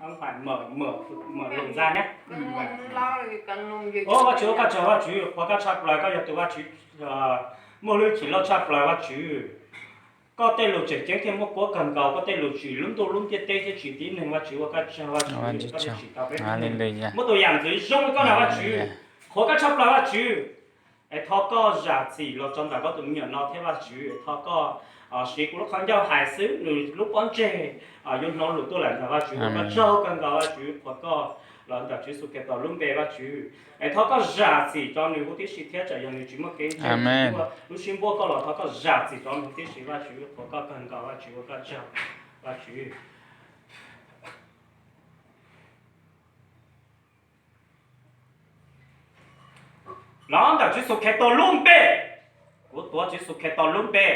Không phải mở, mở, mở rộng ra nhé. Ov, Vajtswv, ua koj tsaug Vajtswv, qhuas koj tshaj plaws, koj yog tus Vajtswv muaj lub hwj chim loj tshaj plaws Vajtswv. Koj tej lus tseem ceeb thiaj muaj kuab kawg nkaus, koj tej lus tsim lub ntuj lub ntiaj teb thiaj tsim tib neeg Vajtswv, ua koj tsaug Vajtswv, koj tsim tau peb tib neeg. Muab tus yam ntxwv zoo li koj na Vajtswv, qhuas koj tshaj plaws Vajtswv. Es thov koj zam txim los rau ntawm koj tus me nyuam no thiab Vajtswv, es thov koj siv kuv lub qhov ncauj hais xwb nws lub pob ntseg yuav hnov lus tuaj lawm ntag Vajtswv, ua koj tsaug kawg nkaus Vajtswv, qhuas koj los ntawm Tswv Yexus Khetos lub npe Vajtswv. Es thov koj zam txim rau nws huv tib si thiab, tsam yog nws tsis muaj kev ntseeg, lub siab npuab koj los thov koj zam txim rau nws huv tib si Vajtswv, qhuas koj kawg nkaus Vajtswv, ua koj tsaug Vajtswv. Los ntawm Tswv Yexus Khetos lub npe, kuv tuav Tswv Yexus Khetos lub npe,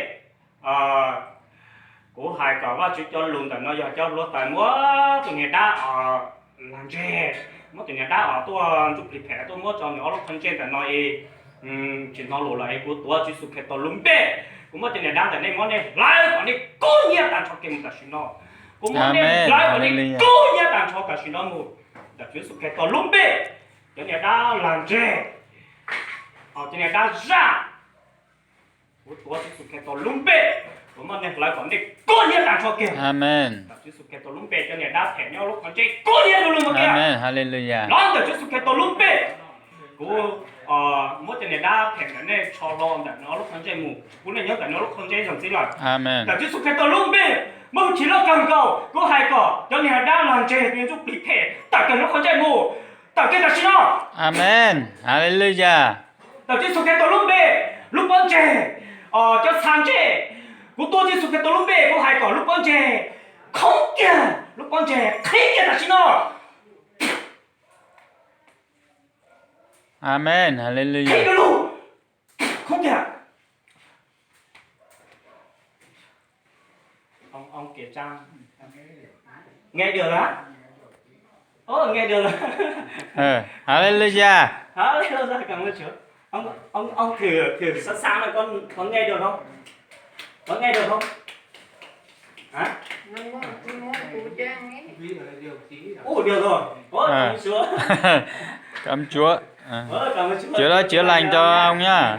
kuv hais kom Vajtswv cov lus ntawm no yog cov hluav taws muab tus niag dab lag ntseg, muab tus niag dab os tuaj ntsuj plig phem tuaj muab rau nws ob lub qhov ntsej ntawm no es tsis hnov lus lawm es kuv tuav Tswv Yexus Khetos lub npe, kuv muab cov niag dab ntawm nej muab nej hlawv kom nej kub hnyiab tag nrho kiag mus tam sim no. Kuv muab nej hlawv kom nej kub hnyiab tag nrho tam sim no mus. Ntawm Tswv Yexus Khetos lub npe, cov niag dab lag ntseg, cov niag dab zaj, kuv tuav Tswv Yexus Khetos lub npe, kuv muab nej hlawv kom nej kub hnyiab tag nrho kiag. Ntawm Tswv Yexus Khetos lub npe, cov niag dab phem nyob lub qhov ntsej kub hnyiab lug lug mus kiag. Los ntawm Tswv Yexus Khetos lub npe, kuv muab cov niag dab phem ntawm nej rho hlo ntawm nws ob lub qhov ntsej mus, kuv nej nyob ntawm nws ob lub qhov ntsej zoo txiv lawm. Ntawm Tswv Yexus Khetos lub npe, muaj hwj chim loj kawg nkaus, kuv hais kom cov niag dab lag ntseg, niag ntsuj plig phem tawm kiag nws lub qhov ntsej mus, tawm kiag tam sim no. Amen, haleluya. Ntawm Tswv Yexus Khetos lub npe, lub pob ntseg, cov txha ntsej, kuv tuav Tswv Yexus Khetos lub npe, kuv hais kom lub pob ntseg khoob kiag, lub pob ntseg qhib kiag tam sim no. Amen, haleluya. Khoob kiag. Nghe được hả? Ồ, nghe được rồi. Haleluya. Haleluya, cảm ơn Chúa. Ông, ông, ông thử, thử sẵn sàng rồi, con, con nghe được không? Con nghe được không? Hả? Ồ, được rồi. Ôi, cảm ơn Chúa. Cảm ơn Chúa. Ôi, cảm ơn Chúa. Chúa đã chữa lành cho ông nhá.